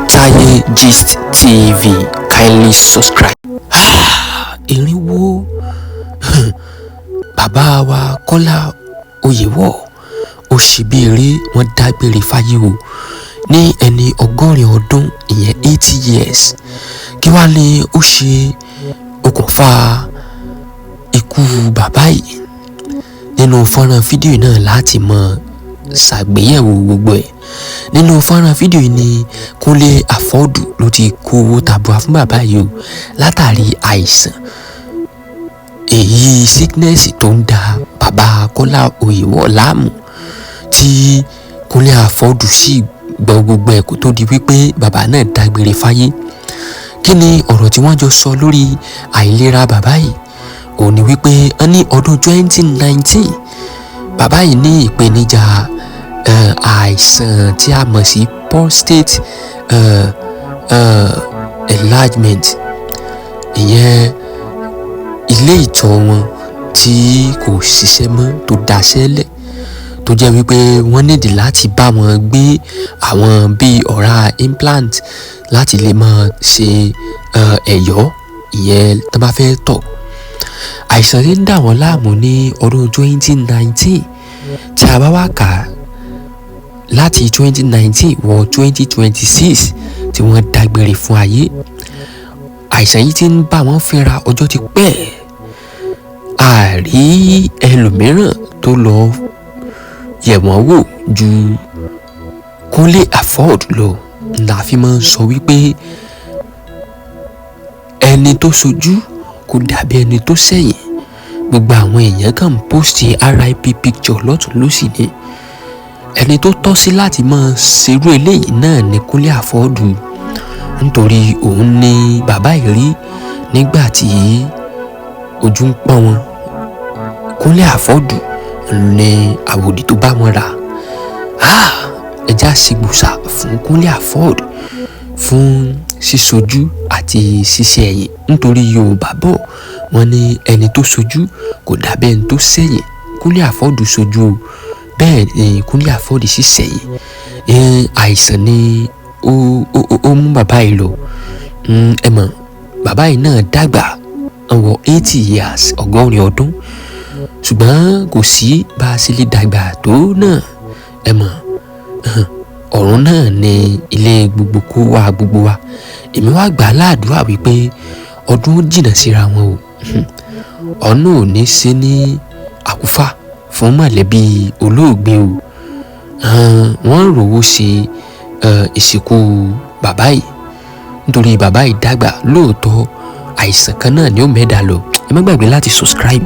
Taye Gist TV. Kindly subscribe. Irinwó bàbá wa Kọ́lá Oyèwọ̀ ó ṣe bí eré, wọ́n dágbére fáyé o ní ẹni 80 ọdún, ìyẹn 80 years. Kí wàá ní ó ṣe okùnfà ikú bàbá yìí? Nínú fọ́nrán fídíò náà láti mọ ṣàgbéyẹ̀wò gbogbo ẹ̀. Nínú fọ́nrán fídíò yìí ni Kúnlé Afọ́ọ̀dù ló ti kó owó tabua fún bàbá yìí o látàrí àìsàn èyí, sickness tó ń da bàbá Kọ́lá Oyèwọ̀ láàmú, tí Kúnlé Afọ́ọ̀dù sì gbọ́ gbogbo ẹ̀ kó tó di wípé bàbá náà dágbére fáyé. Kí ni ọ̀rọ̀ tí wọ́n jọ sọ lórí àìlera bàbá yìí? Òun ni wípé wọ́n ní ọdún 2019, bàbá yìí ní ìpèníjà àìsàn tí a mọ̀ sí prostate enlargement, ìyẹn ilé ìtọ̀ wọn tí kò ṣiṣẹ́ mọ́, tó daṣẹ́ lẹ̀, tó jẹ́ wípé wọ́n nídìí láti bá wọn gbé àwọn bíi ọ̀rá implant láti lè máa ṣe ẹ̀yọ́, ìyẹn tó bá fẹ́ tọ̀. Àìsàn tí ń dà wọ́n láàmú ní ọdún 2019, tí a bá wá kà á láti 2019 wọ 2026 tí wọ́n dágbére fún ayé, àìsàn yìí ti ń bá wọn fínra ọjọ́ ti pẹ́. Àrí ẹlòmíràn tó lọ yẹ̀ wọ́n wò ju Kúnlé Afọ́ọ̀dù lọ la fi máa ń sọ wípé ẹni tó sojú kò dàbí ẹni tó sẹ́yìn. Gbogbo àwọn èèyàn kàn ń post RIP picture lọ́tún lọ́sì ni. Ẹni tó tọ́ sí láti máa ṣerú eléyìí náà ni Kúnlé Afọ́ọ̀dù, nítorí òun ni bàbá yìí rí nígbà tí ojú ń pọ́n wọn. Kúnlé Afọ́ọ̀dù ní àwòdì tó bá wọn rà. Ẹja ṣègbùsà fún Kúnlé Afọ́ọ̀dù fún sísojú àti ṣíṣe ẹ̀yìn, nítorí Yorùbá bọ̀, wọ́n ní ẹni tó sojú kò dàbí ẹni tó sẹ́yìn. Kúnlé Afọ́ọ̀dù sojú o, bẹ́ẹ̀ ni Kúnlé Afọ́ọ̀dù sì sẹ́yìn. Àìsàn ni ó mú bàbá yìí lọ. Ẹ mọ̀, bàbá yìí náà dàgbà wọ 80 years, 80 ọdún, ṣùgbọ́n kò sí bá a ṣe lè dàgbà tó náà, ẹ mọ̀, ọ̀run náà ni ilé gbogbo kó wá gbogbo wa. Èmi wá gbà á láàdúrà wípé ọdún ó jìnnà síra wọn o, ọ̀nà ò ní ṣe ní àkúfà fún mọ̀lẹ́bí olóògbé o. Wọ́n ń rówó ṣe ìsìnkú bàbá yìí, nítorí bàbá yìí dàgbà lóòótọ́, àìsàn kan náà ni ó mẹ́ta lọ. Ẹ má gbàgbé láti subscribe.